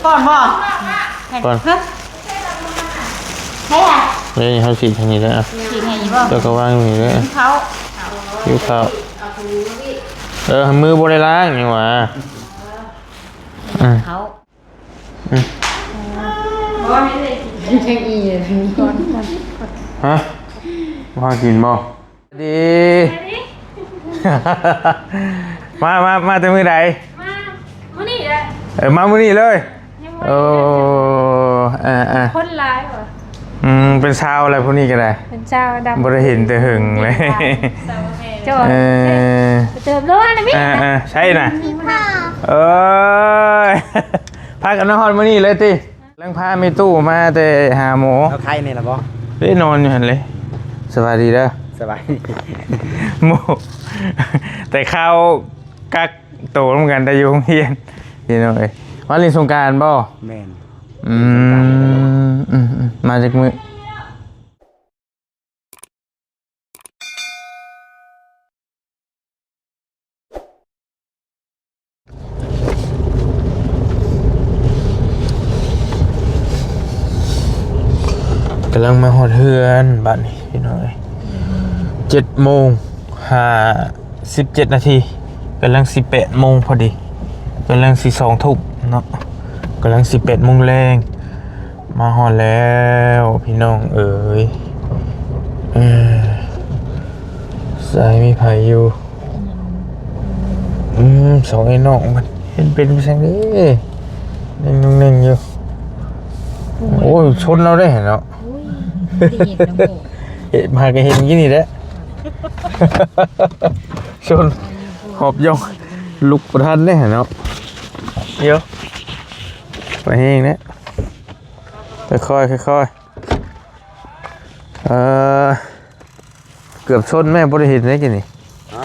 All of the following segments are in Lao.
ກ່ອນບໍ່? ກ່ອນ ຮະ ໃຊ່ລະ ນີ້ເຮົາສີດທາງນີ້ແລ້ວ ສີດໃຫ້ອີກບໍ່? ເຈົ້າກໍວາງຢູ່ນີ້ເດີ ກິນເຂົ້າ ຫິວເຂົ້າ ເອີ ມືບໍ່ໄດ້ລ້າງຫຍັງຫວາ ເອີ ເຂົ້າ ອືມ ບໍ່ໃຫ້ເລີຍ ຍັງອີ່ຢູ່ ກ່ອນ ກ່ອນ ຮະ ວ່າກິນບໍ່? ດີ ມາ ມາ ມາແຕ່ມື້ໃດ? ມາມື້ນີ້ແຫຼະ ເອີ ມາມື້ນີ້ເລີຍ ໂອ້ ເອີໆ ຄົນຫຼາຍຫວາ ອືມ ເປັນຊາວແລ້ວຜູ້ນີ້ກໍໄດ້ ເປັນຊາວດຳ ບໍ່ໄດ້ເຫັນແຕ່ເຫິງເລີຍ ເຈົ້າ ເອີ ເຕີບໂລນະມິ ເອີໆ ໃຊ່ນະ ເອີຍ ພາກັນມາຮອດມື້ນີ້ເລີຍຕິ? ກຳລັງພາແມ່ຕູ້ມາແຕ່ຫາໝໍ ເອົາໄຂ່ນີ້ລະບໍ່? ເດ້ ນອນຢູ່ຫັ້ນເລີຍ ສະບາຍດີເດີ ສະບາຍດີ ໝູ່ ແຕ່ຄາວກັກໂຕນຳກັນແຕ່ຢູ່ໂຮງຮຽນ ພີ່ນ້ອງເອີຍ ມາຫຼິ້ນສົງການບໍ່? ແມ່ນ ອືມ ອືມໆ ມາຈັກມື້? ກຳລັງມາຮອດເຮືອນບາດນີ້ພີ່ນ້ອງເອີຍ ເຈັດໂມງຫ້າສິບເຈັດນາທີ ກຳລັງຊິແປດໂມງພໍດີ ກຳລັງຊິສອງທຸ່ມເນາະ ກຳລັງຊິແປດໂມງແລງ ມາຮອດແລ້ວພີ່ນ້ອງເອີຍ ເອີ ໃສມີໃຜຢູ່? ອືມ ສອງໄອ້ນ້ອງມັນເຮັດເປັນໄປຊັ້ນເດ້ ເໜັ່ງໆຢູ່ ໂອ້ຍ ຊົນລາວໄດ້ເນາະ ໂອ້ຍ ເຮັດມາກໍເຫັນຢູ່ນີ້ແຫຼະ ຊົນ ຫອບຢອງ ລຸກບໍ່ທັນເດ້ເນາະ ໂຢ ໄປແຮງແລ້ວ ຄ່ອຍໆ ຄ່ອຍໆ ເອີ ເກືອບຊົນແມ່ ບໍ່ໄດ້ເຫັນເດ້ກີ້ນີ້ ຮະ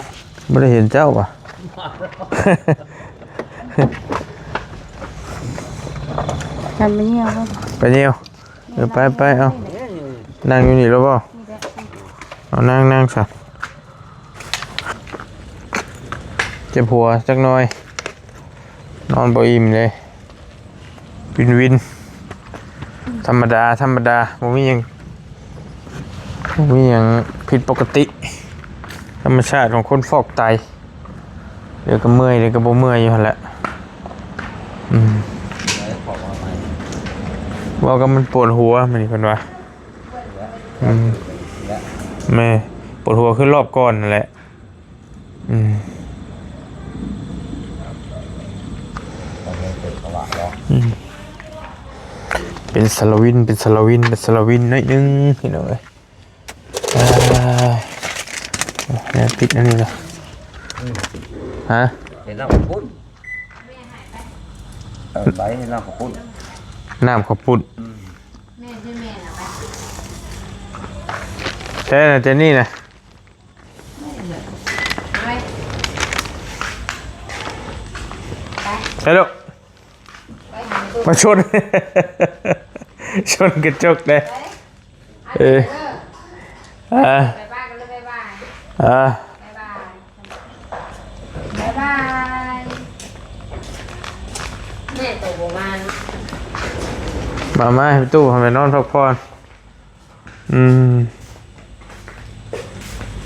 ບໍ່ໄດ້ເຫັນເຈົ້າຫວາ ຄັນໄປຍ່ຽວ ໄປຍ່ຽວ ເອີ ໄປໆ ເອົາ ນັ່ງຢູ່ນີ້ແລ້ວບໍ່? ເອົາ ນັ່ງໆ ຊະ ເຈັບຫົວຈັກໜ່ອຍ ນອນບໍ່ອີ່ມເດ້. ວິນວິນ ທຳມະດາ ທຳມະດາ ບໍ່ມີຫຍັງ ບໍ່ມີຫຍັງຜິດປົກກະຕິ ທຳມະຊາດຂອງຄົນຟອກໄຕ ດຽວກໍເມື່ອຍ ດຽວກໍບໍ່ເມື່ອຍຢູ່ຫັ້ນແຫຼະ ອືມ ເວົ້າກັບມັນປວດຫົວມື້ນີ້ເພິ່ນວ່າ ອືມ ແມ່ນ ປວດຫົວຄືລອບກ່ອນນັ້ນແຫຼະ. ອືມ ອືມ ເປັນສາລະວິນ ເປັນສາລະວິນ ເປັນສາລະວິນໜ້ອຍໜຶ່ງ ພີ່ນ້ອງເອີຍ ອ່າ ແນວຕິດອັນນີ້ລະ ຮະ ເຫັນແລ້ວຂອບຄຸນ ເອີ ໄປເຫັນແລ້ວຂອບຄຸນ ນ້ຳເຂົ້າປຸ້ນ ອືມ ແຕ່ນະ ແຕ່ນີ້ນະ ໄປລູກ ມາຊົນ ຊົນກະຈົກເດ້ ເອີ ອ່າ ບາຍບາຍກັນເລີຍ ບາຍບາຍ ອ່າ ບາຍບາຍ ບາຍບາຍ ແມ່ໂຕບໍ່ມາເນາະ ມາ ມາໃຫ້ຕູ້ ໃຫ້ໄປນອນພັກຜ່ອນ. ອືມ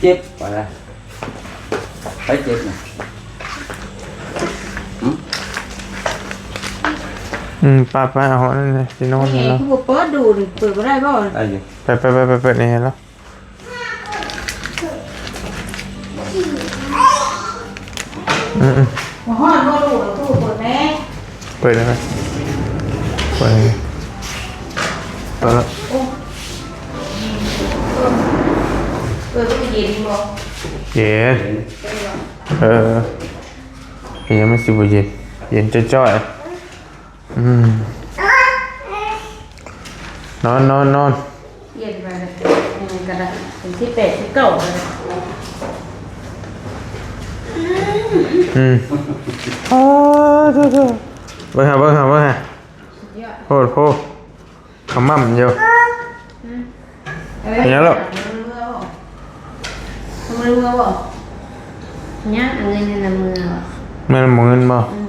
ເຈັບ ໄປລະ ໃຜເຈັບນະ? ຫື? ອືມ ໄປໆ ເອົາອັນນັ້ນ ຊິນອນ ນີ້ ແມ່ ແລ້ວ ຄືບໍ່ເປີດດູນີ້ ເປີດບໍ່ໄດ້ບໍ່? ໄດ້ຢູ່ ໄປໆໆ ເປີດນີ້ໃຫ້ລາວ. ອືມໆ ບໍ່ຮ້ອນບໍ່ລູກ ຕູ້ເປີດແດ່ ເປີດໄດ້ໄໝ? ເປີດ ເປີດແລ້ວ ໂອ້ ເປີດ ເປີດເຢັນບໍ່? ເຢັນ ເອີ ເປັນຫຍັງມັນຊິບໍ່ເຢັນ? ເຢັນຈ້ອຍໆ ອືມ ນອນ ນອນ ນອນ. ປ່ຽນໄປແລ້ວ ຍັງກະໄດ້ເປັນສິບແປດ ສິບເກົ້າແລ້ວ ອືມ ໂອ້ ໂທ້ໆ ເບິ່ງຫາ ເບິ່ງຫາ ເບິ່ງຫາ ສຸດຍອດ ໂພດໂພ ຂະໝ່ຳຢູ່ ອືມ ເປັນຫຍັງລູກ? ເມືອບໍ່? ເມືອບໍ່? ຍັງ ເອົາເງິນໃຫ້ນຳເມືອບໍ່? ແມ່ນບໍ່ເງິນບໍ່? ອືມ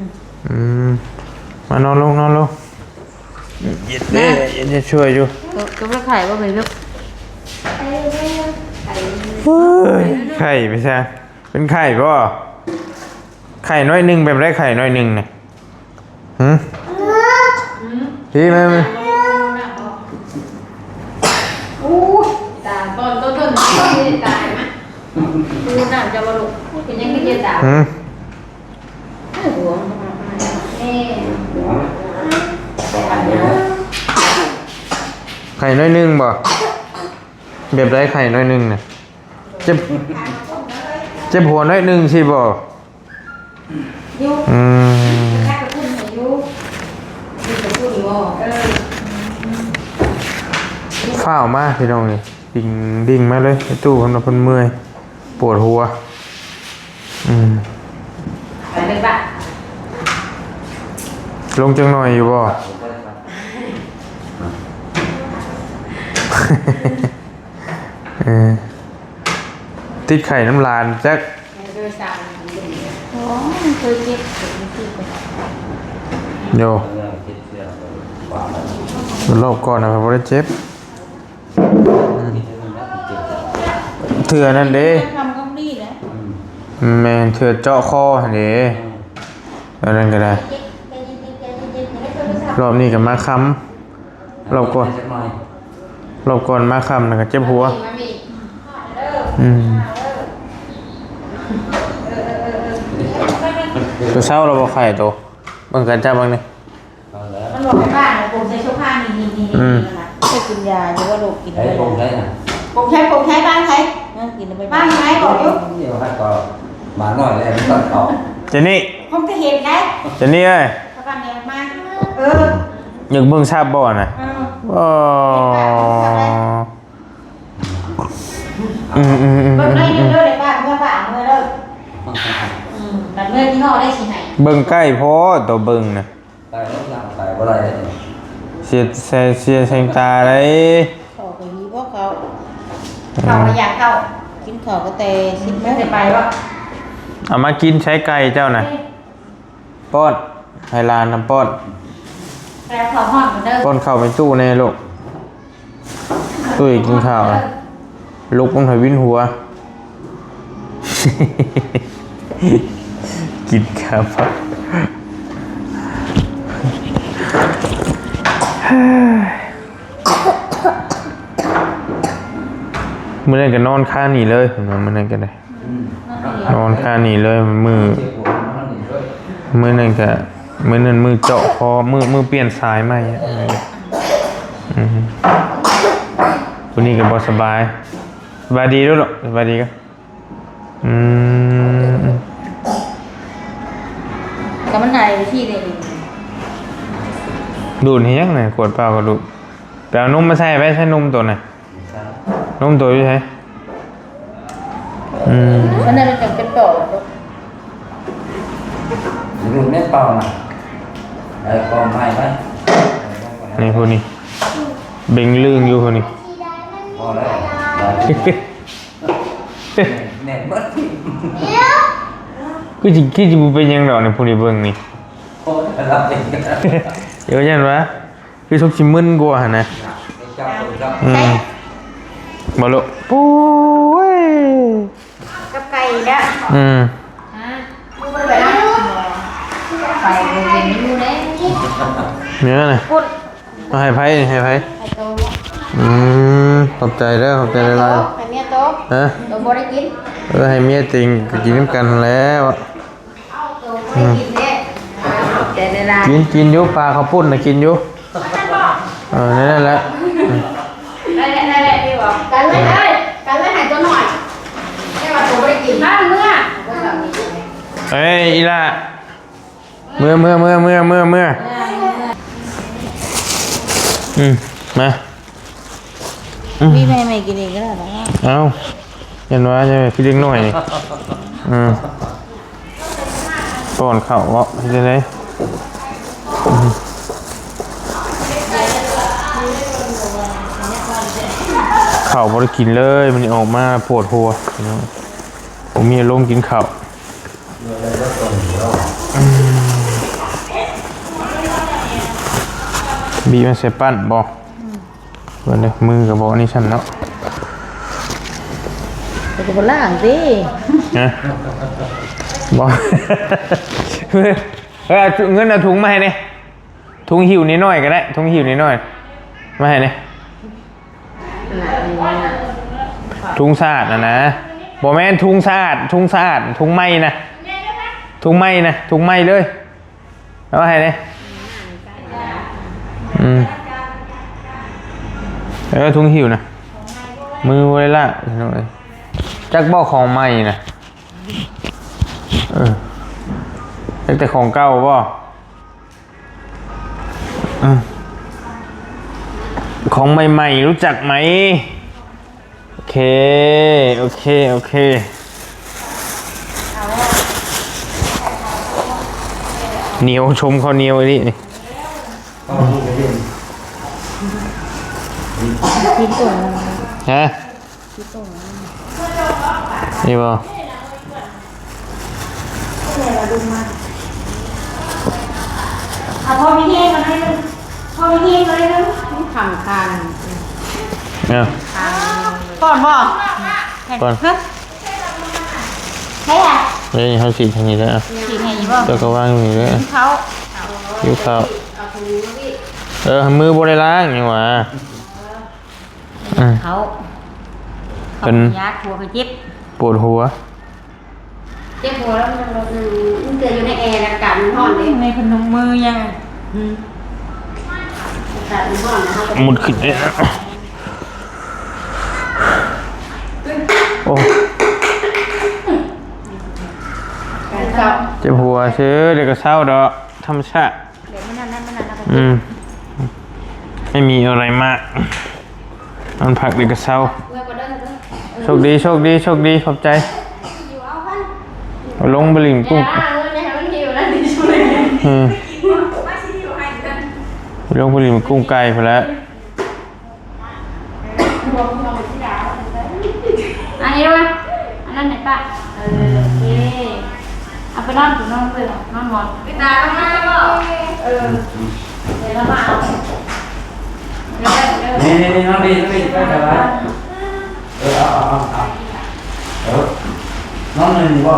ອືມ ມານອນລົງ ນອນລົງ. ເຢັນເດ້ ເຢັນ ຊ່ວຍຢູ່. ກໍ ກໍບໍ່ໄຂ້ບໍ່ເປັນລູກ. ເຮີ້ຍ ໄຂ້ໄປຊະ. ເປັນໄຂ້ບໍ່? ໄຂ້ໜ້ອຍໜຶ່ງ ແບບໃດໄຂ້ໜ້ອຍໜຶ່ງນະ? ຫື? ພີ້ ມາ ມາ. ອູ້ຍ ຕາຍ ຕອນ ຕອນ ຕອນ ຕອນນີ້ຕາຍມາ. ດູນ້ຳຈະບໍ່ລຸກ ເປັນຫຍັງຄືເຈັບຕາ? ຫື? ໄຂ້ໜ້ອຍໜຶ່ງບໍ່? ແບບໃດໄຂ້ໜ້ອຍໜຶ່ງນະ? ເຈັບ ເຈັບຫົວໜ້ອຍໜຶ່ງຊີ້ບໍ່? ຢູ່ ອືມ ແລ້ວກໍຂຶ້ນໃຫ້ຢູ່ ຂຶ້ນໄປພຸ້ນບໍ່? ເອີ ຟ້າວມາພີ່ນ້ອງເອີຍ ດິ່ງ ດິ່ງມາເລີຍ. ໄອ້ຕູ້ເພິ່ນວ່າເພິ່ນເມື່ອຍ ປວດຫົວ. ອືມ ໄປເລີຍປະ ລົງຈັກໜ້ອຍຢູ່ບໍ່? ເອີ ຕິດໄຂ້ນຳຫຼານຈັກ. ໂອ້ ມັນເຄີຍເຈັບ ໂຍ ມັນລອບກ່ອນນະ ບໍ່ໄດ້ເຈັບ. ອືມ ເທື່ອນັ້ນເດ້ ຄຳກໍດີແຫຼະ. ແມ່ນ ເທື່ອເຈາະຄໍຫັ້ນເດ້. ອັນນັ້ນກໍໄດ້ ລອບນີ້ກໍມາຄ່ຳ. ລອບກ່ອນ ລອບກ່ອນມາຄ່ຳນະກໍເຈັບຫົວ. ອືມ ໂຕເຊົ້າລະບໍ່ໄຂ້ໂຕ ເບິ່ງກັນ ຈັບເບິ່ງນີ້. ມັນບອກໃຫ້ບ້ານ ປົງໃສ່ໂຊຟານີ້ ນີ້ ນີ້ ອືມ ນີ້ ໄດ້ກິນຢາຢູ່ບໍ່ລູກ? ກິນ ໃຊ້ປົງໃຊ້ນະ ປົງໃຊ້ ປົງໃຊ້ ບ້ານໃຜ? ເອີ ກິນໄປ ບ້ານໃຜ ບອກຢູ່ ດຽວໃຫ້ກໍ ໝານ້ອຍແລ້ວມັນຕ້ອງເຂົ້າ. ເຈນນີ້ ຄົງຈະເຫັນໄດ໋ ເຈນນີ້ເອີຍ. ເອີ ຢາກເບິ່ງຊັບບໍ່ນະ? ເອີ ໂອ້ ອືມໆໆໆ ເບິ່ງໄດ້ເດີ ໄດ້ປ້າເມືອ ປ້າເມືອເດີ. ອືມ ບັດເມືອທີ່ນອກໄດ້ຊິໃຫ້ ເບິ່ງໃກ້ໂພດ ໂຕເບິ່ງນະ ໄປແລ້ວ ໄປບໍ່ໄດ້ເດ້ ເສຍ ເສຍ ເສຍແສງຕາໄດ໋. ເຂົ້າໄປມີບໍ່ເຂົ້າ? ເຂົ້າກໍຢາກເຂົ້າ ກິນເຂົ້າກໍແຕ່ສິບໂມງ ຈະໄປບໍ່? ເອົາມາກິນໃຊ້ໄກ່ເຈົ້ານະ ປ້ອນໃຫ້ຫຼານນຳ ປ້ອນ ໄປເອົາເຂົ້າຮ້ອນກ່ອນເດີ ປ້ອນເຂົ້າໃນຕູ້ແດ່ລູກ. ຕຸ້ຍກິນເຂົ້າ ລຸກມັນໃຫ້ວິນຫົວ ກິນເຂົ້າ. ມື້ນັ້ນກໍນອນຄານີ້ເລີຍ ມື້ນັ້ນກໍໄດ້ ອືມ ນອນຄານີ້ເລີຍ. ມື້ ມື້ນັ້ນກະ ມື້ນັ້ນມື້ເຈາະຄໍ ມື້ ມື້ປ່ຽນສາຍໃໝ່ ອືມ ຜູ້ນີ້ກໍບໍ່ສະບາຍ. ສະບາຍດີເດີ້ລູກ ສະບາຍດີກໍ ອືມ ກໍມັນໄດ້ວິທີເດ້. ດູດເຮັດຫຍັງນະ? ຂວດເປົ່າກໍດູດ. ໄປເອົານົມມາໃສ່ໄວ້ ໃສ່ນົມໂຕນະ. ນົມໂຕຢູ່ໃສ? ອືມ ອັນນັ້ນມັນຈັ່ງເປັນປອດ. ດູດແມ່ນເປົ່ານະ ເອົາປອມໃໝ່ໄວ້. ນີ້ຜູ້ນີ້ ເບັງລຶ້ງຢູ່ຜູ້ນີ້. ພໍແລ້ວ ແໜ້ນເບິດ. ຄືຊິ ຄືຊິບໍ່ເປັນຫຍັງດອກນີ້ ຜູ້ນີ້ເບິ່ງນີ້. ໂອ້ຍ ລະເປັນ ເອີ ຢ້ານວ່າ ຄືສົກຊິມຶນກວ່າຫັ້ນນະ. ອືມ ບໍ່ໂລະ. ໂອ້ຍ ກັບໄກ່ແລ້ວ. ອືມ ຮະ ໄປບໍ່ເຫັນຢູ່ເດ້. ນີ້ນະ ພຸ້ນ ເອົາໃຫ້ໃຜ ໃຫ້ໃຜ? ໃຫ້ໂຕ. ອືມ ຂອບໃຈເດີ ຂອບໃຈຫຼາຍໆ. ໃຫ້ເມຍໂຕ. ຮະ? ໂຕບໍ່ໄດ້ກິນ. ເອີ ໃຫ້ເມຍຕິງ ກໍກິນນຳກັນຫັ້ນແຫຼະ. ອືມ ກິນ ກິນຢູ່ ປາເຂົ້າປຸ້ນນະກິນຢູ່. ເອີ ນັ້ນແຫຼະ ນັ້ນແຫຼະ ອືມ ກັນເລີຍ ກັນເລີຍ ກັນເລີຍ ໃຫ້ຕົວໜ້ອຍ ແຕ່ວ່າຕົວບໍ່ໄດ້ກິນ. ເອີຍ ອີ່ຫຼ້າ ເມືອ ເມືອ ເມືອ ເມືອ ເມືອ ເມືອ. ອືມ ມາ. ອືມ ມີແມ່ ແມ່ກິນເອງກໍໄດ້. ເອົ້າ ເຫັນວ່າຈັ່ງໃດ ຄືເດັກນ້ອຍນີ້. ເອີ ປ້ອນເຂົ້າເບາະ ເຮັດຈັ່ງໃດ? ອືມ ເຂົ້າບໍ່ໄດ້ກິນເລີຍ ມື້ນີ້ອອກມາປວດຫົວ ພີ່ນ້ອງ ບໍ່ມີອາລົມກິນເຂົ້າ. ອືມ ບີບມາໃສ່ປັ້ນບໍ່? ອືມ ເບິ່ງເດີ ມືກໍບໍ່ນີ້ຊ້ຳເນາະ ແຕ່ກໍບໍ່ລ້າງຕິ ຮະ? ບໍ່ ເອີ ເອົາເງິນ ເອົາຖົງມາໃຫ້ແດ່ ຖົງຫິ້ວນ້ອຍໆກໍໄດ້ ຖົງຫິ້ວນ້ອຍໆ ມາໃຫ້ແດ່. ຖົງສະອາດຫັ້ນນະ ບໍ່ແມ່ນຖົງສະອາດ ຖົງສະອາດ ຖົງໃໝ່ນະ ຖົງໃໝ່ນະ ຖົງໃໝ່ເລີຍ ເອົາມາໃຫ້ແດ່. ອືມ ເອີ ຖົງຫິ້ວນະ ມືບໍ່ໄດ້ລ້າງ ພີ່ນ້ອງເອີຍ ຈັກບໍ່ຂອງໃໝ່ນະ ເອີ ຈັກແຕ່ຂອງເກົ່າບໍ່? ອືມ ຂອງໃໝ່ໆ ຮູ້ຈັກໄໝ? ໂອເຄ ໂອເຄ ໂອເຄ ໜຽວ ຊົມເຂົ້າໜຽວອີ່ຫຼີນີ້ ກິນຕົວ ຮະ? ນີ້ບໍ່? ເອົາພໍມີແຮງກວ່າໜ້ອຍໜຶ່ງ ພໍມີແຮງກວ່າໜ້ອຍໜຶ່ງ ມັນຂ້າງຄານ ເອີ ຂ້າງ ກ່ອນບໍ່? ກ່ອນ ຮະ? ໃຫ້ລະ ເອີ ເຮົາສີດທາງນີ້ແລ້ວ ສີດໃຫ້ຢູ່ບໍ່? ເຈົ້າກໍວາງຢູ່ນີ້ເດີ ກິນເຂົ້າ ຫິວເຂົ້າ ເອີ ມືບໍ່ໄດ້ລ້າງຫຍັງຫວາ? ອືມ ເຂົາ ເພິ່ນ ເຂົາຢາກ ຫົວກໍເຈັບ ປວດຫົວ ເຈັບຫົວແລ້ວ ມັນ ມັນເກີດຢູ່ໃນແອ ອາກາດມັນຮ້ອນເດ້ ໃນພະນົມມືຍັງ ອືມ ອາກາດມັນຮ້ອນນະ ເຮົາກໍ ມຸດຂຶ້ນເດ້ ໂອ້ ເຈັບຫົວຊື່ ດຽວກໍເຊົາດອກ ທຳມະຊາດ. ອືມ ໄມ່ມີອະໄລມາກ ນອນພັກເດກະເຊົາ ໂຊກດີ ໂຊກດີ ໂຊກດີ ຂອບໃຈ ລົງໄປຫຼິ້ນກຸ້ງ ອືມ ລົງໄປຫຼິ້ນກຸ້ງໄກ່ພຸ້ນແຫຼະ. ອັນນີ້ວ່າ ອັນນັ້ນໃຫ້ປ້າ ເອີ ໂອເຄ ເອົາໄປນອນ ນອນເບິ່ງ ນອນໝອນ ຕາລງມາບໍ່? ເອີ ດຽວລາວມາເອົາ ນີ້ໆໆ ນ້ອງດີ ນ້ອງດີ ໄປສະບາຍ ເອີ ເອົາ ເອົາ ເອົາ ເອີ ນອນເລີຍບໍ່?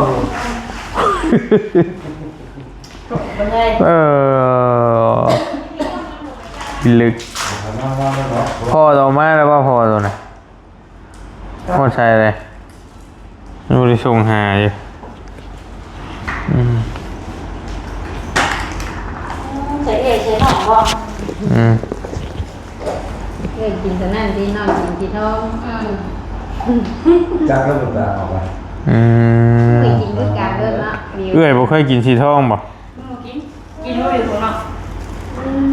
ເອີ ພິລຶກ ພໍ່ໂຕມາແລ້ວບໍ່? ພໍ່ໂຕນະ ຮອດໃສເລີຍ? ຍັງບໍ່ໄດ້ສົ່ງຫາຢູ່. ອືມ ໃສ່ເອື້ອຍໃສ່ນ້ອງບໍ່? ອືມ ເອື້ອຍກິນຕົວນັ້ນຕິ ນ້ອງກິນສີທອງ. ອືມ ຈັກແລ້ວບໍ່ຕາອອກວ່າ. ອືມ ເອື້ອຍກິນຄືກັນເດີເນາະ. ເອື້ອຍບໍ່ເຄີຍກິນສີທອງບໍ່? ກິນ ກິນບໍ່ຢູ່ເນາະ. ອືມ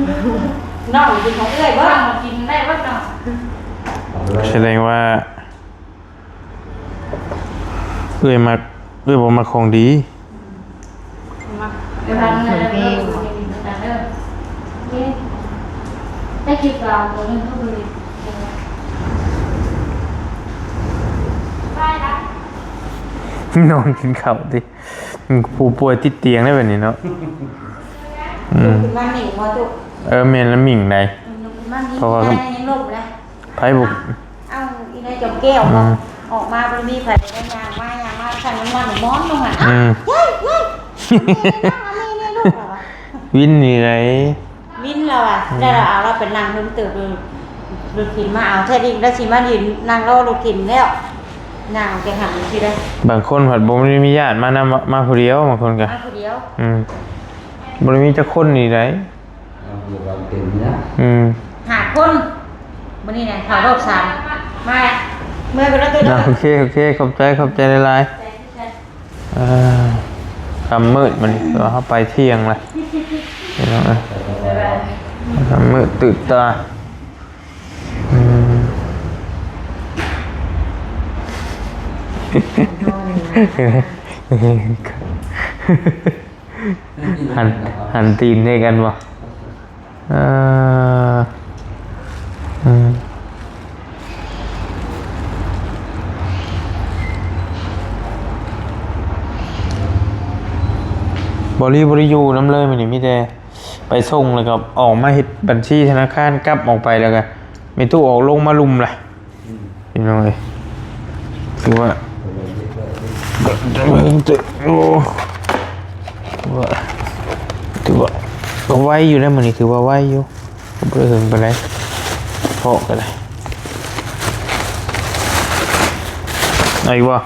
ນ້ອງກິນຂອງເອື້ອຍບໍ່? ກິນໄດ້ບໍ່ນ້ອງ? ສະແດງວ່າເອື້ອຍມັກ ເອື້ອຍບໍ່ມັກຂອງດີ. ມັກ ເອີ ເອີ ໄດ້ຄິດວ່າຕົວໜຶ່ງກໍຄື ນອນກິນເຂົ້າຕິ. ຜູ້ປ່ວຍຕິດຕຽງໄດ້ແບບນີ້ເນາະ. ອືມ ລຸກຂຶ້ນມາໜິ່ງບໍ່ຕຸ? ເອີ ແມ່ນລະໝິ່ງໃດ. ອືມ ລຸກຂຶ້ນມາໜິ່ງ ເພາະວ່າ ໄດ້ຍັງລົມນະ ໃຜບຸກ ເອົາ ອີນາຍຈອມແກ້ວ ອືມ ອອກມາບໍ່ໄດ້ມີໃຜ ໄດ້ຍ່າງມາ ຍ່າງມາ ຊັ້ນມັນນອນໝອນລົງຫັ້ນ. ອືມ ເຮີ້ຍ ເຮີ້ຍ ນີ້ໆ ລູກ ວິນນີ້ໃດ. ມິນລາວວ່າ ອືມ ແລ້ວລາວເອົາລາວໄປນັ່ງເທິງເຕີບ ລົດເຂັນມາເອົາ ແທ້ຈິງລາວຊິມາຢືນນັ່ງລໍລົດເຂັນແລ້ວ ຍ່າງໄປຫາຊິໄດ້. ບາງຄົນພັດບໍ່ໄດ້ມີຍາດມານຳ ມາຜູ້ດຽວ ບາງຄົນກໍ ມາຜູ້ດຽວ. ອືມ ບໍ່ໄດ້ມີຈັກຄົນນີ້ໃດ. ເອົາເປັນນະ. ອືມ ຫ້າຄົນ ມື້ນີ້ນະ ເຂົ້າຮອບສາມ ມາ ເມືອໄປແລ້ວ. ໂອເຄ ໂອເຄ ຂອບໃຈ ຂອບໃຈຫຼາຍໆ. ເອີ ຄ່ຳມືດມື້ນີ້ ເຮົາໄປທ່ຽງລະ ພີ່ນ້ອງເອີຍ ຄ່ຳມືດຕື່ນຕາ. ອືມ ຫັນ ຫັນຕີນໃສ່ກັນບໍ່? ເອີ ອືມ ບໍ່ລີບໍ່ໄດ້ຢູ່ນຳເລີຍມື້ນີ້ ມີແຕ່ ໄປສົ່ງ ແລ້ວກໍອອກມາເຮັດບັນຊີທະນາຄານ ກັບອອກໄປ ແລ້ວກໍແມ່ຕູ້ອອກລົງມາລຸ່ມລະ ອືມ ພີ່ນ້ອງເອີຍ. ຖືວ່າ ໂອ້ ຖືວ່າ ຖືວ່າໄວຢູ່ເດ້ມື້ນີ້ ຖືວ່າໄວຢູ່ ບໍ່ໄດ້ເຫິງປານໃດ ເພາະກໍໄດ້. ເອົາອີກບໍ່?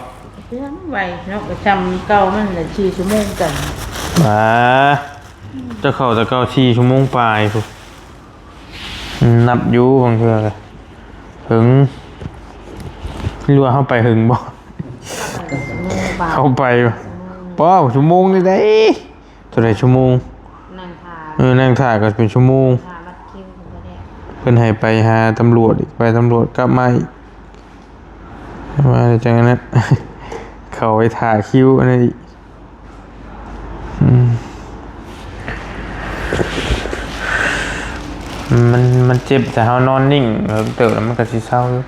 ເລື່ອງໄວເນາະ ກໍຊ່ຳເກົ່າມັນລະ ສີ່ຊົ່ວໂມງກັນ. ອ່າ ເຈົ້າເຂົ້າແຕ່ເກົ່າສີ່ຊົ່ວໂມງປາຍພຸ້ນ. ອືມ ນັບຢູ່ ບາງເທື່ອກໍເຖິງ ຫຼືວ່າເຮົາໄປເຖິງບໍ່? ເຮົາໄປບໍ່? ປາ ຊົ່ວໂມງນີ້ໄດ໋ ເທົ່າໃດຊົ່ວໂມງ? ນັ່ງຖ້າ ເອີ ນັ່ງຖ້າກໍເປັນຊົ່ວໂມງ ຖ້າບັດຄິວກໍບໍ່ໄດ້ ເພິ່ນໃຫ້ໄປຫາຕຳຫຼວດອີກ ໄປຕຳຫຼວດກັບມາອີກ ມາແລ້ວຈັ່ງນັ້ນ ເຂົ້າໄປຖ້າຄິວອັນນັ້ນອີກ. ອືມ ມັນ ມັນເຈັບ ແຕ່ເຮົານອນນິ່ງເຖິງເຕີບແລ້ວ ມັນກໍຊິເຊົາຢູ່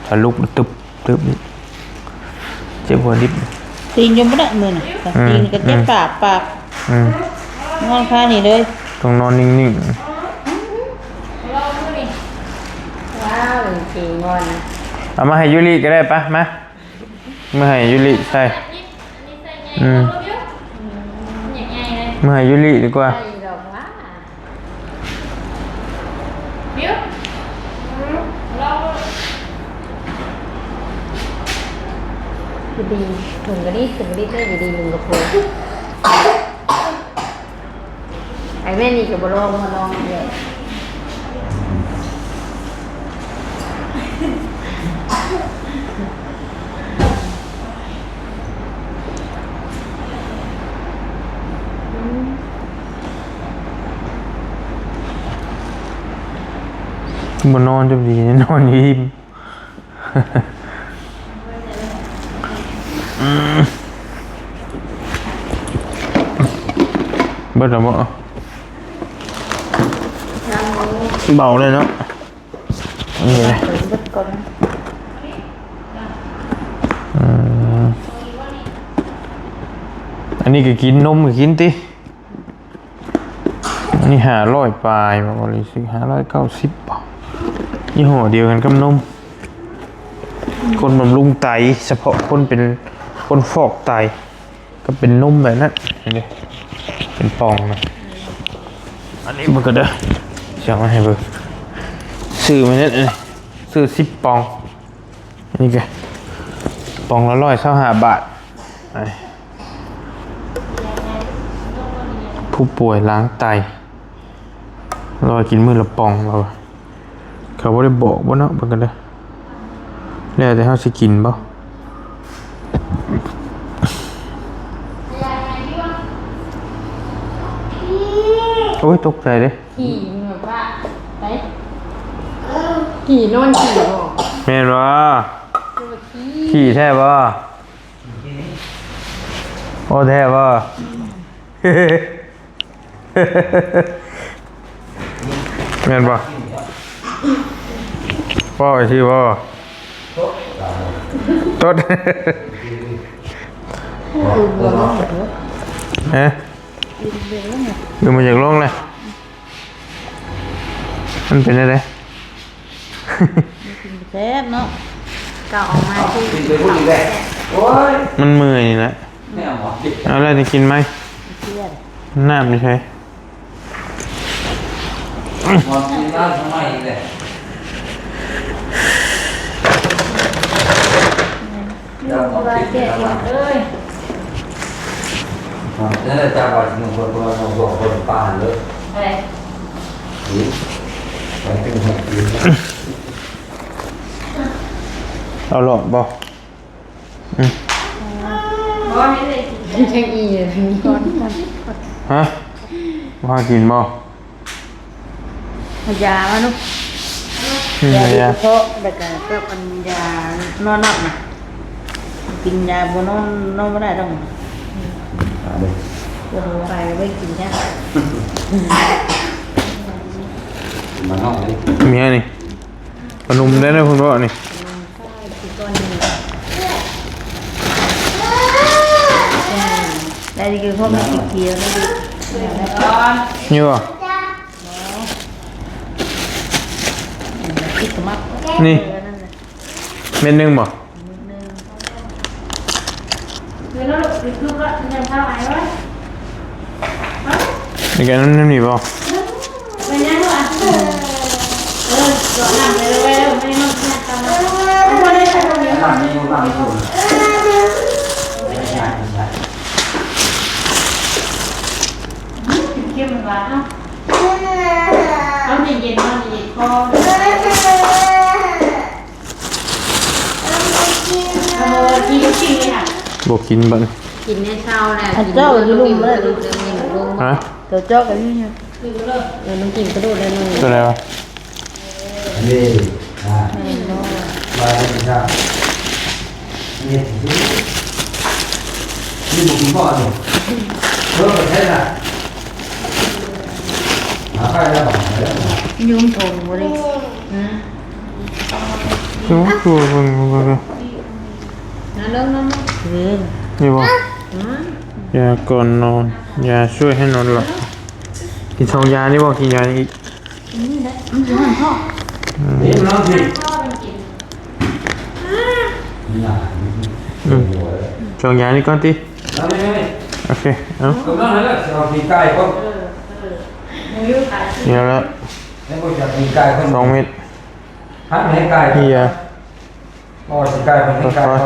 ຖ້າລຸກຕຶບ ຕຶບ ເຈັບຫົວດິບ. ຕີນຢູ່ບໍ່ໄດ້ມື້ນະ ອືມ ຕີນກໍເຈັບ ອືມ ປາກ ປາກ ອືມ ນອນຄານີ້ເລີຍ ຕ້ອງນອນນິ່ງໆ. ວ້າວ ເກັ່ງງອນ ເອົາມາໃຫ້ຢູລິກໍໄດ້ປະ ມາ. ເມືອໃຫ້ຢູລິໃສ່ ອືມ ເມືອໃຫ້ຢູລິດີກວ່າ. ໄອ້ແມ່ນີ້ກໍບໍ່ລອງ ມາລອງເລີຍ ບໍ່ນອນຈະດີ ນອນອີ່ມ. ອືມ ເບິດແລ້ວບໍ່? ຍັງຢູ່ ເບົາເລີຍເນາະ ນີ້ແຫຼະ ເບິດກ່ອນ ອືມ ອັນນີ້ກໍກິນ ນົມກໍກິນຕິ. ອັນນີ້ຫ້າຮ້ອຍປາຍ ບໍ່ ບໍລິຊື້ຫ້າຮ້ອຍເກົ້າສິບ ບໍ່? ຍີ່ຫໍ້ດຽວກັນກັບນົມ ຄົນບຳລຸງໄຕ ສະເພາະຄົນເປັນ ຄົນຟອກໄຕ ກໍເປັນນົມແບບນັ້ນ ເຫັນເດ້ ເປັນປ່ອງນະ. ອັນນີ້ເບິ່ງກໍເດີ ຊິເອົາມາໃຫ້ເບິ່ງ ຊື້ມາເຮັດ ຊື້ສິບປ່ອງ. ນີ້ກະ ປ່ອງລະຮ້ອຍຊາວຫ້າບາດ. ຜູ້ປ່ວຍລ້າງໄຕ ລາວວ່າກິນມື້ລະປ່ອງ ລາວວ່າ. ເຂົາບໍ່ໄດ້ບອກບໍ່ເນາະ ເບິ່ງກັນເດີ ແລ້ວແຕ່ເຮົາຊິກິນບໍ່. ໂອ້ຍ ຕົກໃຈເດ້. ຂີ່ແບບວ່າ ໄປ ຂີ່ນອນຂີ່ບໍ່? ແມ່ນບໍ່? ຂີ່ ຂີ່ແທ້ບໍ່? ໂອ້ ແທ້ບໍ່? ແມ່ນບໍ່? ເວົ້າໄປຊື່ບໍ່? ຕົດ ຮະ? ຄືມັນຢາກລົງແຫຼະ. ມັນເປັນຈັ່ງໃດ? ແຊບເນາະ ກໍອອກມາຄື ມັນເມື່ອຍນີ້ແຫຼະ. ເອົາແລ້ວໄດ້ກິນໄໝ? ນ້ຳຢູ່ໃສ? ເອົາຫຼອດບໍ່? ອືມ ບໍ່ໃຫ້ເລີຍ ຍັງອີ່ຢູ່. ຮະ? ບໍ່ໃຫ້ກິນບໍ່? ເອົາຢາມາລູກ. ອືມ ຢາ ຢາ ເພາະ ແລ້ວກໍກັບອັນຢານອນຫຼັບນະ ກິນຢາບໍ່ນອນ ນອນບໍ່ໄດ້ດອກ. ປວດຫົວໄປ ໄປກິນຢາ ມານອນເລີຍ. ເມຍນີ້ ຂະໜົມໄດ້ນະ ເພິ່ນບອກນີ້. ໄດ້ຄືພວກມັນເຂຽວໆ ນີ້ ນີ້ບໍ່? ນີ້ ເມັດໜຶ່ງບໍ່? ນີ້ກະນ້ຳນີ້ບໍ່? ເອົາເຢັນໆ ເອົາເຢັນໆ ພໍ ບໍ່ກິນບັດ ກິນໃນເຊົ້າແລ້ວ ເຈົ້າຢູ່ລຸ່ມເລີຍ ຮະ? ເຈົ້າກໍຢູ່ນີ້ ເອີ ມັນກິນກະດູກໄດ້ໜ້ອຍ ຕົວໃດວະ? ນີ້ ອ່າ ມາເລີຍ ນີ້ ນີ້ບໍ່ກິນບໍ່ນີ້ ເອີ ໄປແທ້ນະ ຫາໄປແລ້ວ ຫາໄປແລ້ວ ຍຸງຖົງບໍ່ໄດ້ ອືມ ໂອ້ໂຫ ເບິ່ງ ເບິ່ງ ເບິ່ງ ນະ ເບິ່ງ ເບິ່ງ ນີ້ບໍ່? ອືມ ຢາກ່ອນນອນ ຢາຊ່ວຍໃຫ້ນອນຫຼັບ ກິນສອງຢານີ້ບໍ່? ກິນຢານີ້ອີກ ນີ້ແຫຼະ ມັນຢູ່ຫັ້ນພໍ່ ອືມ ນີ້ນອນຊິ ອືມ ສອງຢານີ້ກ່ອນຕິ ໂອເຄ ເອົາ ເອົາປີກໄກ່ກ່ອນ ນີ້ແຫຼະ ສອງເມັດ ຫັ້ນໃຫ້ໄກ່ ເອີ ພໍຊິກາຍເປັນກາຍ ອືມ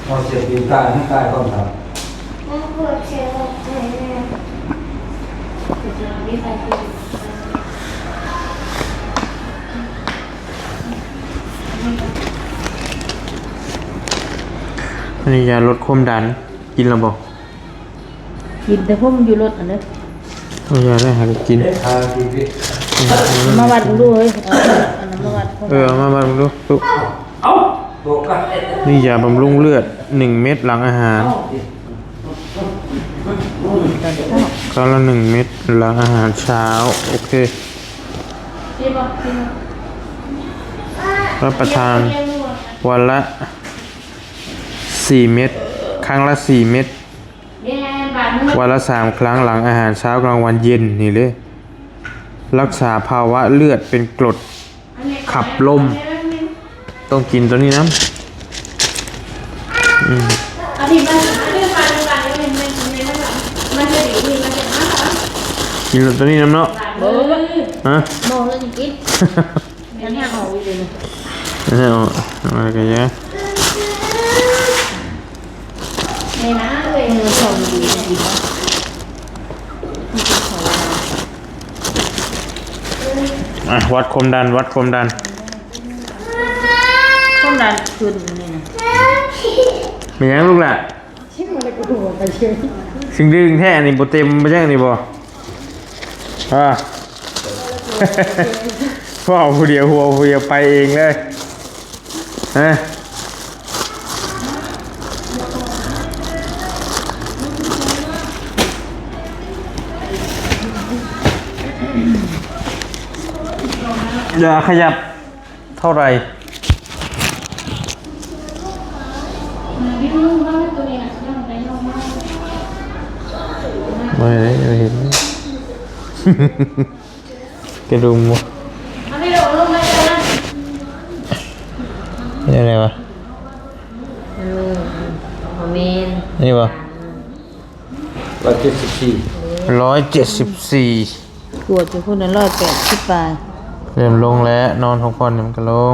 ພໍຊິເປັນກາຍໃຫ້ກາຍກ່ອນຄັບ ອັນນີ້ຢາລົດຄວາມດັນ ກິນແລ້ວບໍ່? ກິນແຕ່ຜົມຢູ່ລົດຫັ້ນເດີ ເອົາຢາໄດ້ຫາກໍກິນ ມາວັດເບິ່ງດູເຮີ້ຍ ເອົາອັນນັ້ນມາວັດ ເອີ ເອົາມາວັດເບິ່ງດູ ເອົາ ນີ້ຢາບຳລຸງເລືອດ ໜຶ່ງເມັດຫຼັງອາຫານ ຄັ້ງລະໜຶ່ງເມັດຫຼັງອາຫານເຊົ້າ ໂອເຄ ຮັບປະທານວັນລະສີ່ເມັດ ຄັ້ງລະສີ່ເມັດ ວັນລະສາມຄັ້ງ ຫຼັງອາຫານເຊົ້າ ກາງວັນ ເຢັນ ນີ້ເດ້ ລັກສາພາວະເລືອດເປັນກົດຂັບລົມ ຕ້ອງກິນໂຕນີ້ນຳ ອືມ ກິນໂຕນີ້ນຳເນາະ ຮະ ມອງແລ້ວຊິກິນ ອັນນີ້ອອກອີກເດ ອັນນີ້ອອກ ເອົາມາກະຢາ ນີ້ນະ ເອີຍ ມັນຊອມດີດີ ອ່ະ ວັດຄວາມດັນ ວັດຄວາມດັນ ຄວາມດັນຂຶ້ນນີ້ນະ ເປັນຫຍັງລູກຫຼ້າ? ຊິງດຶງແທ້ນີ້ ບໍ່ເຕັມບໍ່ຈັ່ງນີ້ບໍ່? ອ່າ ເວົ້າຜູ້ດຽວ ຫົວຜູ້ດຽວໄປເອງເລີຍ ຮະ ຢ່າຂະຫຍັບ ເທົ່າໃດ? ບໍ່ໄດ້ ບໍ່ເຫັນ ກະດຸມບໍ່? ເປັນຈັ່ງໃດວະ? ເອີ ບໍ່ແມ່ນ ນີ້ບໍ່? ຮ້ອຍເຈັດສິບສີ່ ຮ້ອຍເຈັດສິບສີ່ ກວດຢູ່ພຸ້ນນະ ຮ້ອຍແປດສິບປາຍ ເລີ່ມລົງແລ້ວ ນອນພັກຜ່ອນມັນກະລົງ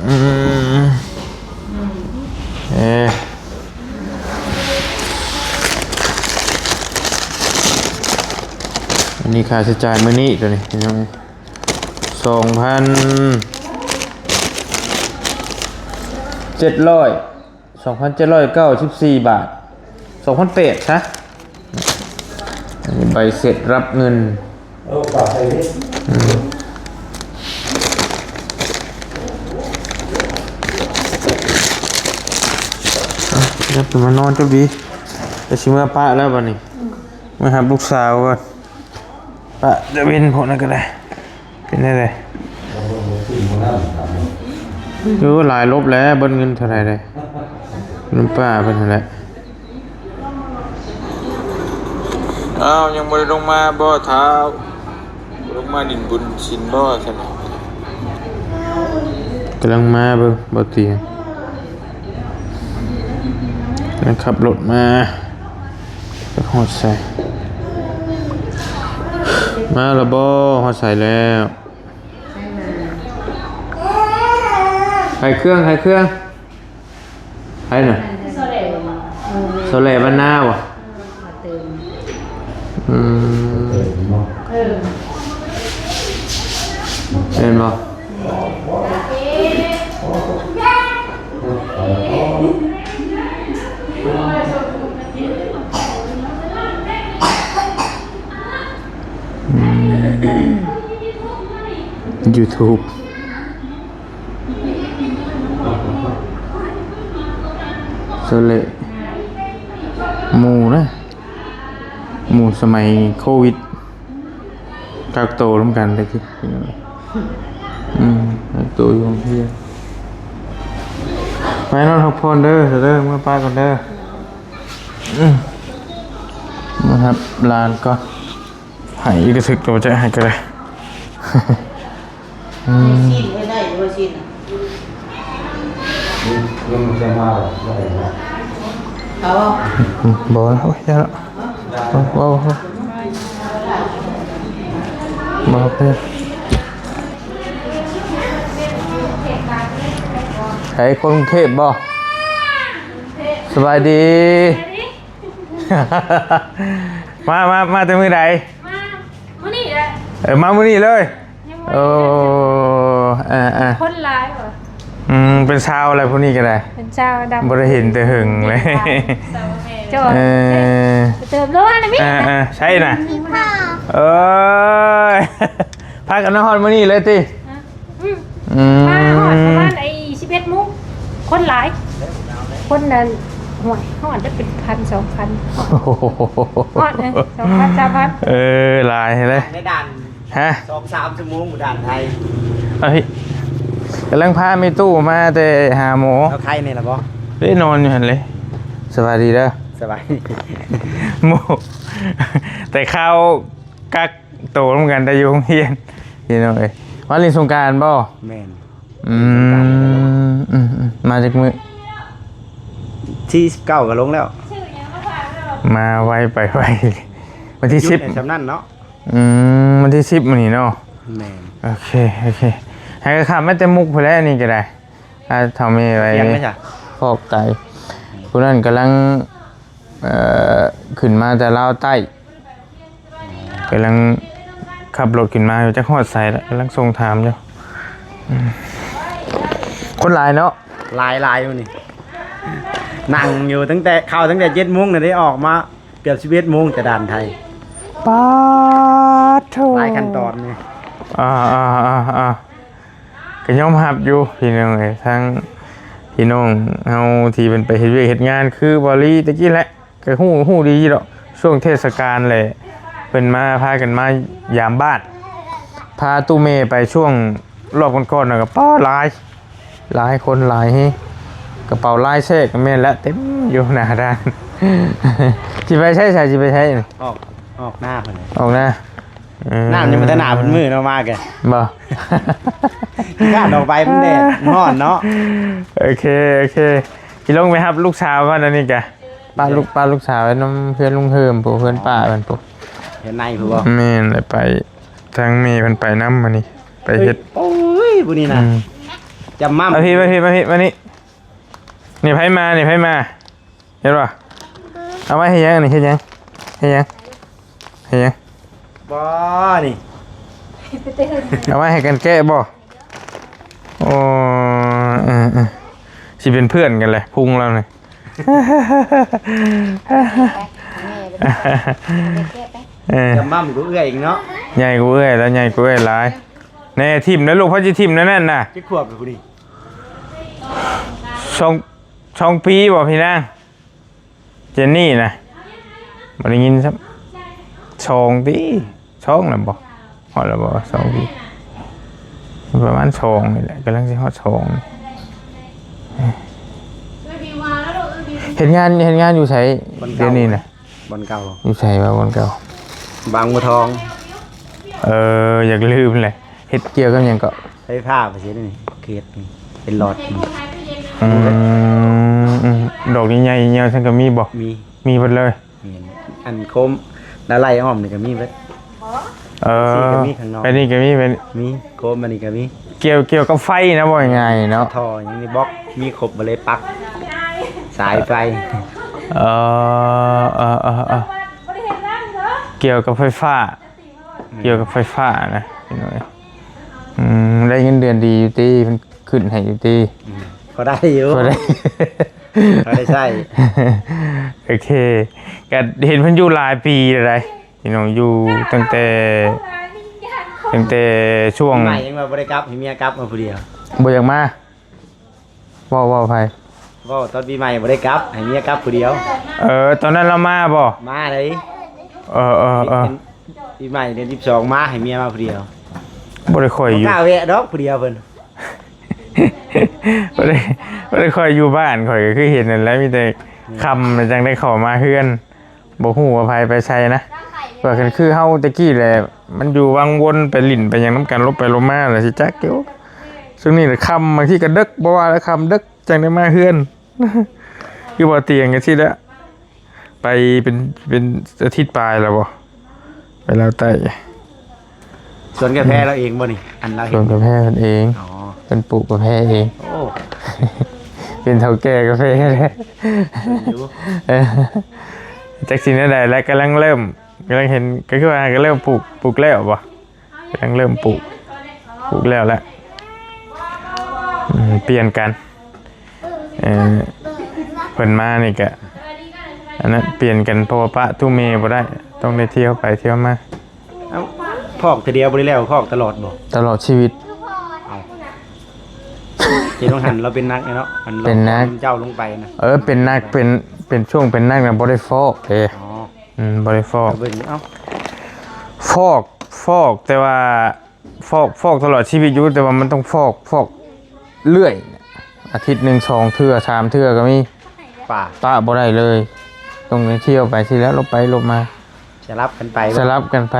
ອືມ ເອີ ອັນນີ້ຄ່າໃຊ້ຈ່າຍມື້ນີ້ ໂຕນີ້ ພີ່ນ້ອງ ສອງພັນເຈັດຮ້ອຍ ສອງພັນເຈັດຮ້ອຍເກົ້າສິບສີ່ບາດ ສອງພັນແປດຊະ ອັນນີ້ໃບເສັດຮັບເງິນ ເອີ ຝາກໃສ່ເດ້ ອືມ ອ່ະ ເດີ ໄປມານອນຈົບດີ ແຕ່ຊິເມືອປະແລ້ວບັດນີ້ ເມືອຮັບລູກສາວກ່ອນ ປະຕະເວັນພຸ້ນນະກະໄດ້ ເປັນແນວໃດ? ໂອ້ ຫຼາຍລົບແລ້ວ ເບິດເງິນເທົ່າໃດເດ້? ນຳປ້າເພິ່ນຫັ້ນແຫຼະ. ອ້າວ ຍັງບໍ່ໄດ້ລົງມາບໍ່ທ້າວ? ໂອ້ ລົງມາຫຼິ້ນບຸນສິນບໍ່ຊັ້ນນະ? ກຳລັງມາເບິ່ງ ບໍ່ຕີ ກຳລັງຂັບລົດມາ ຮອດໃສ? ມາແລ້ວບໍ່? ຮອດໃສແລ້ວ? ຂາຍເຄື່ອງ ຂາຍເຄື່ອງ. ໃຜນະ? ໂຊແລບ້ານນາບໍ່? ອືມ ແມ່ນບໍ່? ອືມ ຢູທູບ. ໂຊເລະ ໝູ່ນະ ໝູ່ສະໄໝໂຄວິດ ກັກໂຕນຳກັນແຕ່ກີ້ ອືມ ກັກໂຕຢູ່ໂຮງຮຽນ. ໄປນອນພັກຜ່ອນເດີ ເດີ ເມືອປ້າກ່ອນເດີ ອືມ ມາຮັບຫຼານກ່ອນ. ໃຫ້ອີກກະທຶກໂຕຈະໃຫ້ກະໄດ້ ອືມ ຊີ້ນເຮັດໄດ້ຢູ່ບໍ່? ຊີ້ນ ມັນຈະມາໄດ້ນະ ເອົາ ບໍ່ລະ ໂອ້ຍ ຢ່າລະ ເວົ້າ ເວົ້າ ເວົ້າ ບໍ່ເປັນ ໃຜຄົນກຸງເທບບໍ່? ສະບາຍດີ. ມາ ມາ ມາແຕ່ມື້ໃດ? ມາມື້ນີ້ແຫຼະ ເອີ ມາມື້ນີ້ເລີຍ ຍັງບໍ່ ໂອ້ ເອີ ເອີ ຄົນຫຼາຍຫວາ? ອືມ ເປັນຊາວແລ້ວຜູ້ນີ້ກະໄດ້ ເປັນຊາວດຳ ບໍ່ໄດ້ເຫັນແຕ່ເຫິງເລີຍ ເຈົ້າ ເອີ ເຕີບໂລນະມິ ເອີ ເອີ ໃຊ່ນະ ເອີຍ ພາກັນມາຮອດມື້ນີ້ເລີຍຕິ? ອືມ ອືມ ມາຮອດປະມານໄອ້ສິບເອັດໂມງ ຄົນຫຼາຍ ຄົນນັ້ນ ໂອ້ຍ ຮອດໄດ້ເປັນພັນສອງພັນ ຮອດເລີຍ ສອງພັນ ສາມພັນ ເອີ ຫຼາຍແທ້ເລີຍ ໃນດ່ານ ຮະ ສອງສາມຊົ່ວໂມງດ່ານໄທ ເອີຍ ກຳລັງພາແມ່ຕູ້ມາແຕ່ຫາໝໍ ເອົາໄຂ້ນີ້ລະບໍ່? ເດ້ ນອນຢູ່ຫັ້ນເລີຍ ສະບາຍດີເດີ ສະບາຍດີ ໂມ ແຕ່ຄາວກັກ ໂຕນຳກັນໄດ້ຢູ່ໂຮງຮຽນ ພີ່ນ້ອງເອີຍ ມາຫຼິ້ນສົງການບໍ່? ແມ່ນ ອືມ ອືມ ອືມ ມາຈັກມື້? ທີສິບເກົ້າກະລົງແລ້ວ ມາໄວໄປໄວ ວັນທີສິບ ໃນຊ່ຳນັ້ນເນາະ ອືມ ວັນທີສິບມື້ນີ້ເນາະ ແມ່ນ ໂອເຄ ໂອເຄ ໃຫ້ກະຂ້າມມາແຕ່ມຸກພຸ້ນແຫຼະ ນີ້ກະໄດ້ ຖ້າເຖົ້າແມ່ໄວ້ ພຽງໄດ້ຊະ ຟອກໄຕ ຜູ້ນັ້ນກຳລັງ ເອີ ຂຶ້ນມາແຕ່ລາວໃຕ້ ກຳລັງຂັບລົດຂຶ້ນມາຢູ່ ຈັກຮອດໃສລະ ກຳລັງສົ່ງຖາມຢູ່ ອືມ ຄົນຫຼາຍເນາະ ຫຼາຍໆມື້ນີ້ ນັ່ງຢູ່ຕັ້ງແຕ່ ເຂົ້າຕັ້ງແຕ່ເຈັດໂມງນະເດ້ ອອກມາເກືອບສິບເອັດໂມງແຕ່ດ່ານໄທ ປາດໂທ້ ຫຼາຍຂັ້ນຕອນນີ້ ອ່າໆໆໆ ກະຍອມຮັບຢູ່ພີ່ນ້ອງເອີຍ ທັງພີ່ນ້ອງເຮົາທີ່ເພິ່ນໄປເຮັດວຽກເຮັດງານ ຄືບໍ່ລີຕະກີ້ແຫຼະ ກະຮູ້ ຮູ້ດີດອກ ຊ່ວງເທດສະການແຫຼະ ເພິ່ນມາ ພາກັນມາຢາມບ້ານ ພາຕູ້ແມ່ໄປຊ່ວງລອບກ່ອນໆນະ ກະປ້າ ຫຼາຍ ຫຼາຍຄົນຫຼາຍແຮງ ກະເປົາລາຍແຊກກະແມ່ນແຫຼະ ເຕັມຢູ່ໜ້າຮ້ານ ຊິໄປໃສ ຊິໄປໃສ? ອອກ ອອກນາພຸ້ນ ອອກນາ. ເອີ ນ້ຳຍັງບໍ່ທັນອາບເພິ່ນມື້ເນາະ ມາກະ ບໍ່ ຂ້າດອກໄປ ມັນແດດ ມັນຮ້ອນເນາະ ໂອເຄ ໂອເຄ ຊິລົງໄປຮັບລູກສາວກ່ອນ ອັນນີ້ກະ ປະລູກ ປະລູກສາວໄວ້ນຳເພື່ອນລຸງເຮີມ ຜູ້ເພື່ອນປ້າເພິ່ນ ຜູ້ ເຮືອນໃນພຸ້ນບໍ່? ແມ່ນ ໄດ້ໄປ ທາງແມ່ເພິ່ນໄປນຳ ມື້ນີ້ ໄປເຮັດ ໂອ້ຍ ຜູ້ນີ້ນະ ອືມ ຈຳໝ້ຳ ມາພີ້ ມາພີ້ ມາພີ້ ມານີ້ ນີ້ໃຜມາ ນີ້ໃຜມາ? ເຫັນບໍ່? ເອົາໄວ້ເຮັດຫຍັງນີ້? ເຮັດຫຍັງ? ເຮັດຫຍັງ? ເຮັດຫຍັງ? ບໍ່ນີ້ ເອົາໄວ້ໃຫ້ກັນແກະບໍ່? ໂອ້ ເອີ ເອີ ຊິເປັນເພື່ອນກັນແຫຼະ ພຸງລາວນີ້ ເອີ ຈຳໝ້ຳກວ່າເອື້ອຍອີກເນາະ ໃຫຍ່ກວ່າເອື້ອຍ ລາວໃຫຍ່ກວ່າເອື້ອຍຫຼາຍ ແນ່ ຖິ້ມນະລູກ ໃຜຊິຖິ້ມແນວນັ້ນນະ ຈັກຂວບລະຜູ້ນີ້? ສອງ ສອງປີບໍ່ພີ່ນາງ? ເຈນນີ້ນະ ບໍ່ໄດ້ຍິນຊ້ຳ ສອງຕິ ສອງແລ້ວບໍ່? ຮອດແລ້ວບໍ່? ສອງປີ ປະມານສອງນີ້ແຫຼະ ກຳລັງຊິຮອດສອງນີ້ ເຮັດງານ ເຮັດງານຢູ່ໃສ ບ່ອນເກົ່າ ດຽວນີ້ນະ? ບ່ອນເກົ່າ ຢູ່ໃສວະ ບ່ອນເກົ່າ? ບາງບົວທອງ. ເອີ ຢາກລືມແຫຼະ ເຮັດກ່ຽວກັບຫຍັງເກາະ? ໄຟຟ້າວ່າຊີ້ນີ້ ເຂດນີ້ເປັນຫຼອດນີ້. ອືມ ອືມ ດອກໃຫຍ່ໆ ຍາວຊັ້ນກໍມີບໍ່? ມີ ມີເບິດເລີຍ. ແມ່ນ ອັນໂຄມລະໄລ່ອ້ອມນີ້ກໍມີເບິດ. ເອີ ນີ້ກໍມີຂ້າງນອກ ອັນນີ້ກໍມີເປັນ ມີໂຄມ ອັນນີ້ກໍມີ. ກ່ຽວ ກ່ຽວກັບໄຟນະ ເວົ້າງ່າຍໆເນາະ ທໍ່ຫຍັງນີ້ບລັອກ ມີຄົບເບິດເລີຍ ປັກສາຍໄຟ. ເອີ ເອີ ເອີ ເອີ ກ່ຽວກັບໄຟຟ້າ ແມ່ນ ກ່ຽວກັບໄຟຟ້ານະ ພີ່ນ້ອງເອີຍ. ອືມ ໄດ້ເງິນເດືອນດີຢູ່ຕິ? ເພິ່ນຂຶ້ນໃຫ້ຢູ່ຕິ? ອືມ ພໍໄດ້ຢູ່ ພໍໄດ້ ພໍໄດ້ໃຊ້. ໂອເຄ ກໍເຫັນເພິ່ນຢູ່ຫຼາຍປີແລ້ວໃດ໋ ພີ່ນ້ອງ ຢູ່ຕັ້ງແຕ່ ຕັ້ງແຕ່ຊ່ວງ ປີໃໝ່ຍັງວ່າບໍ່ໄດ້ກັບ ໃຫ້ເມຍກັບມາຜູ້ດຽວ ບໍ່ຢາກມາ. ເວົ້າ ເວົ້າໃຜ? ເວົ້າຕອນປີໃໝ່ບໍ່ໄດ້ກັບ ໃຫ້ເມຍກັບຜູ້ດຽວ. ເອີ ຕອນນັ້ນລາວມາບໍ່? ມາໄດ໋. ເອີ ເອີ ເອີ ເປັນປີໃໝ່ເດືອນສິບສອງມາ ໃຫ້ເມຍມາຜູ້ດຽວ. ບໍ່ໄດ້ຄ່ອຍຢູ່ ບໍ່ກ້າແວະດອກຜູ້ດຽວເພິ່ນ ບໍ່ໄດ້ ບໍ່ໄດ້ຄ່ອຍຢູ່ບ້ານ ຂ້ອຍກໍຄືເຫັນນັ້ນແຫຼະ ມີແຕ່ຄ່ຳແລ້ວຈັ່ງໄດ້ເຂົ້າມາເຮືອນ. ບໍ່ຮູ້ວ່າໃຜໄປໃສນະ ວ່າກັນຄືເຮົາແຕ່ກີ້ແຫຼະ ມັນຢູ່ວັງວົນ ໄປຫຼິ້ນໄປຫຍັງນຳກັນ ຫຼົບໄປຫຼົບມາແຫຼະ ຊິຈັກຢູ່. ຊ່ວງນີ້ແຫຼະຄ່ຳ ບາງທີກໍເດິກ ບໍ່ວ່າແລ້ວຄ່ຳເດິກຈັ່ງໄດ້ມາເຮືອນ. ຄືບໍ່ຕຽງກັນຊີ້ແຫຼະ ໄປເປັນ ເປັນອາທິດປາຍແລ້ວບໍ່? ໄປລາວໃຕ້ ສວນກາແຟລາວເອງບໍ່ນີ້? ອັນລາວເຮັດ ສວນກາແຟເພິ່ນເອງ. ອໍ ເພິ່ນປູກກາແຟເອງ. ໂອ້ ເປັນເຖົ້າແກ່ກາແຟແທ້. ເອີ ຈັກຊິແນວໃດແຫຼະ ກຳລັງເລີ່ມ ກຳລັງເຫັນ ກໍຄືວ່າກໍເລີ່ມປູກ ປູກແລ້ວບໍ່? ກຳລັງເລີ່ມປູກ ປູກແລ້ວແຫຼະ. ອືມ ປ່ຽນກັນ ເອີ ເພິ່ນມານີ້ກະ ອັນນັ້ນ ປ່ຽນກັນ ເພາະວ່າປະຕູ້ແມ່ບໍ່ໄດ້ ຕ້ອງໄດ້ທ່ຽວໄປທ່ຽວມາ. ເອົ້າ ພອກເທື່ອດຽວບໍ່ໄດ້ແລ້ວ ພອກຕະຫຼອດບໍ່? ຕະຫຼອດຊີວິດ. ເອົ້າ ເຫັນວ່າຫັ້ນລາວເປັນໜັກເນາະ ອັນເປັນໜັກ ເຈົ້າລົງໄປນະ. ເອີ ເປັນໜັກ ເປັນ ເປັນຊ່ວງເປັນໜັກນະ ບໍ່ໄດ້ຟອກເດ້. ອໍ ອືມ ບໍ່ໄດ້ຟອກ ເບິ່ງ ເອົ້າ ຟອກ ຟອກ ແຕ່ວ່າ ຟອກ ຟອກຕະຫຼອດຊີວິດຢູ່ ແຕ່ວ່າມັນຕ້ອງຟອກ ຟອກເລື້ອຍ ອາທິດໜຶ່ງສອງເທື່ອ ສາມເທື່ອກໍມີ. ປະ ປະບໍ່ໄດ້ເລີຍ ຕ້ອງໄດ້ທ່ຽວໄປຊີ້ແຫຼະ ຫຼົບໄປຫຼົບມາ ສະຫຼັບກັນໄປ ສະຫຼັບກັນໄປ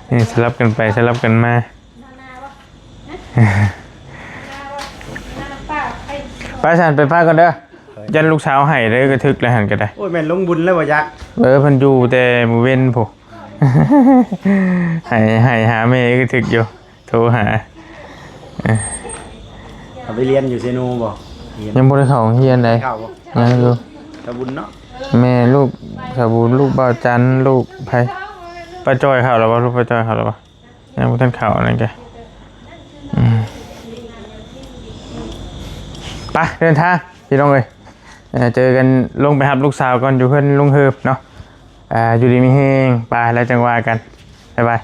ນີ້ ສະຫຼັບກັນໄປ ສະຫຼັບກັນມາ. ໄປຊັ້ນ ໄປປະກ່ອນເດີ ຢ້ານລູກສາວໄຫ້ເດີ ກະຖືກແລ້ວຫັ້ນກໍໄດ້. ໂອ້ຍ ແມ່ນລົງບຸນແລ້ວບໍ່ຈັກ. ເອີ ເພິ່ນຢູ່ແຕ່ມື້ເວັນພຸ້ນ ໄຫ້ ໄຫ້ຫາແມ່ກະຖືກຢູ່ ໂທຫາ. ເອີ ເຂົາໄປຮຽນຢູ່ເຊໂນບໍ່? ຮຽນ ຍັງບໍ່ໄດ້ເຂົ້າໂຮງຮຽນໃດ. ເຂົ້າບໍ່? ຍັງຢູ່ ສາວບຸນເນາະ. ແມ່ ລູກສາວບຸນ ລູກບ່າວຈັນ ລູກໃຜ? ປ້າຈ້ອຍເຂົ້າແລ້ວບໍ່? ລູກປ້າຈ້ອຍເຂົ້າແລ້ວບໍ່? ຍັງບໍ່ທັນເຂົ້ານັ້ນກະ ອືມ ໄປ ເດີນທາງພີ່ນ້ອງເອີຍ. ເອີ ເຈີກັນ ລົງໄປຮັບລູກສາວກ່ອນ ຢູ່ເຮືອນລຸງເຮີບເນາະ. ອ່າ ຢູ່ດີມີແຮງ ໄປ ແລ້ວຈັ່ງວ່າກັນ ບາຍບາຍ.